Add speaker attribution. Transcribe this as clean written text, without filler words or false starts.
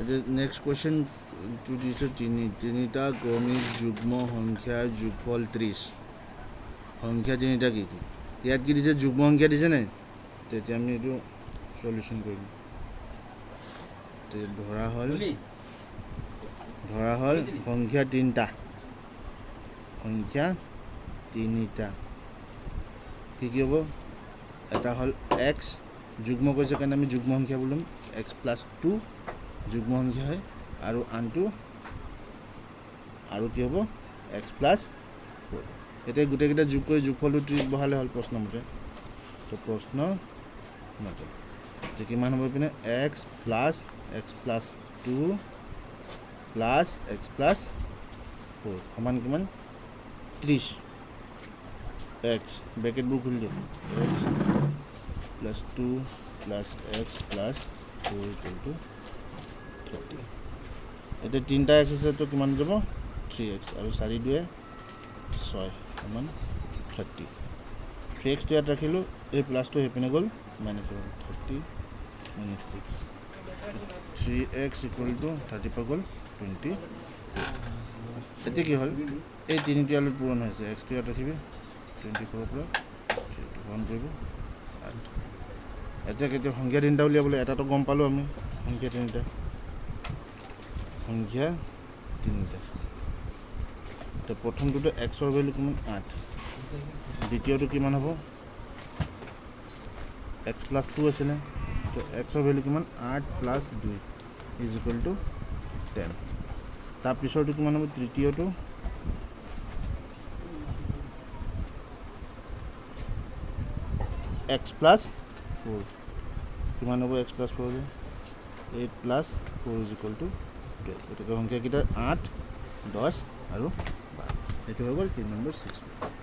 Speaker 1: এতিয়া নেক্সট কুৱেশ্যনটো দিছে, তিনিটা ক্ৰমিক যুগ্ম সংখ্যাৰ যোগফল 30। সংখ্যা তিনিটা কি কি? ইয়াত কি দিছে? যুগ্ম সংখ্যা দিছে নাই? তেতিয়া আমি এইটো চলিউশ্যন কৰিম। ধৰা হ'ল সংখ্যা তিনিটা, সংখ্যা তিনিটা কি কি হ'ব? এটা হ'ল এক্স, যুগ্ম কৈছে কাৰণে আমি যুগ্ম সংখ্যা বুলিম, এক্স প্লাছ টু যুগ্ম সংখ্যা হয়, আৰু আনটো আৰু কি হ'ব? X plus four. এতিয়া গোটেইকেইটা যোগ কৰি যোগফলটো 30 বহালে হ'ল প্ৰশ্নমতে। তো প্ৰশ্ন মতে এতিয়া কিমান হ'ব এইপিনে? X plus x plus two plus x plus four সমান কিমান? 30। এক্স ব্ৰেকেটবোৰ খুলি দিওঁ, x plus two plus x plus four equal to 30। এতিয়া তিনিটা এক্স আছে, তো কিমান যাব? থ্ৰী এক্স, আৰু চাৰি দুয়ে ছয় সমান 30। থ্ৰী এক্সটো ইয়াত ৰাখিলোঁ, এই প্লাছটো সেইপিনে গ'ল মাইনাছ হ'ব, 30 minus six, three x equal to 30ৰ পৰা গ'ল 20। এতিয়া কি হ'ল? এই তিনিটো আলুত পূৰণ হৈছে, এক্সটো ইয়াত ৰাখিবি, 24ৰ পৰা থ্ৰীটো পূৰণ কৰিব 8। এতিয়া কেতিয়া সংখ্যা তিনিটা উলিয়াবলৈ, এটাতো গম পালোঁ আমি, সংখ্যা তিনিটা, সংখ্যা তিনিটা। তো প্ৰথমটোতো এক্সৰ ভেলু কিমান? 8। দ্বিতীয়টো কিমান হ'ব? এক্স প্লাছ টু আছিলে, তো এক্সৰ ভেলু কিমান? 8 প্লাছ 2 is equal to 10। তাৰপিছৰটো কিমান হ'ব? তৃতীয়টো এক্স প্লাছ ফ'ৰ কিমান হ'ব? X plus four, 8 plus four is equal to 12। গতিকে সংখ্যাকেইটা 8, 10 আৰু 12। এইটো হৈ গ'ল 3 নম্বৰ 6।